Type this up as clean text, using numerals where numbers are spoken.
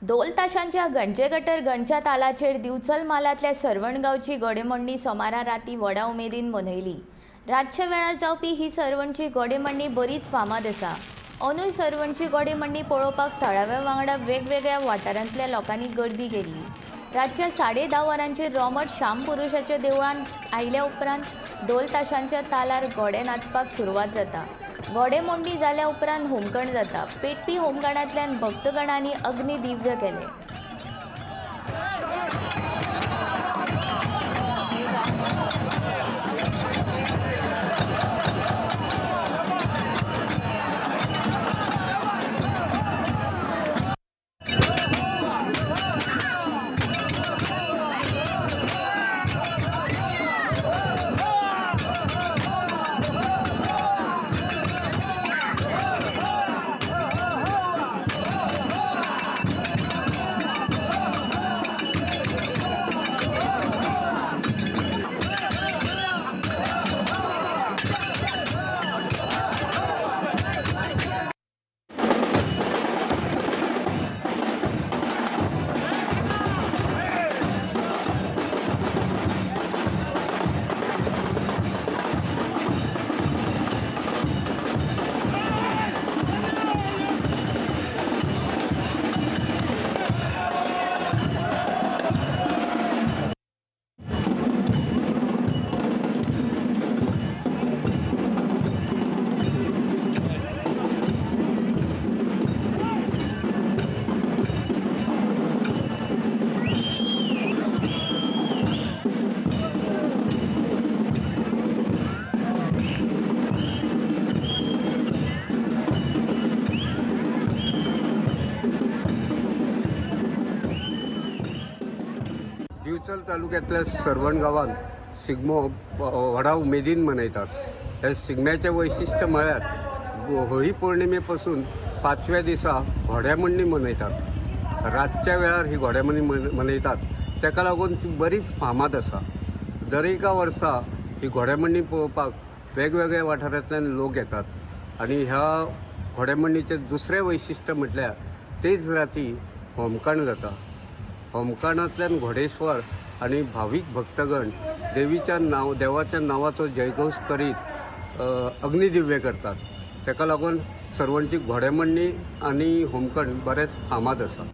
धोल ताशांच्या गणजेगटर गणच्या तालाचेर दिवचल म्हालांतल्या सर्वण गांवची घोडेमोडणी सोमारा राती व्हडा उमेदीन मनयली. रातच्या वेळार जावपी ही सर्वणची घोडेमोडणी बरीच फामाद आसा. अंदूय सर्वणची घोडेमोडणी पळोवपाक थळाव्या वांगडा वेगवेगळ्या वाठारांतल्या लोकांनी गर्दी केल्ली. रातच्या 10:30 वरांचेर रोमट श्यामपुरुषाच्या देवळांत आयल्या उपरांत धोल ताशांच्या तालार घोडे नाचपाक सुरवात जाता. घोडेमोडणी जाल्या उपरांत होमखण जाता. पेटपी होमखणांतल्यान भक्तगणांनी अग्निदिव्य केले. दिवचल तालुक्यांतल्या सर्वण गांवांत शिगमो व्हडा उमेदीन मनयतात. ह्या शिगम्याचें वैशिश्ट म्हळ्यार होळी पौर्णिमे पासून पांचव्या दिसा घोड्यामडणी मनयतात. रातच्या वेळार ही घोड्यामडणी मनयतात, ताका लागून ती बरीच फामाद आसा. दर एका वर्सा ही घोड्यामडणी पळोवपाक वेगवेगळ्या वाठारांतल्यान लोक येतात आनी ह्या घोड्यामडणीचें दुसरें वैशिश्ट म्हटल्यार तेच राती होमखण जाता. होमखणांतल्यान घोडेस्वर आनी भावीक भक्तगण देवीच्या नांव देवाच्या नांवाचो जयघोश करीत अग्निदिव्य करतात. ताका लागून सर्वणची घोडेमडणी आनी होमखण बरेंच फामाद आसा.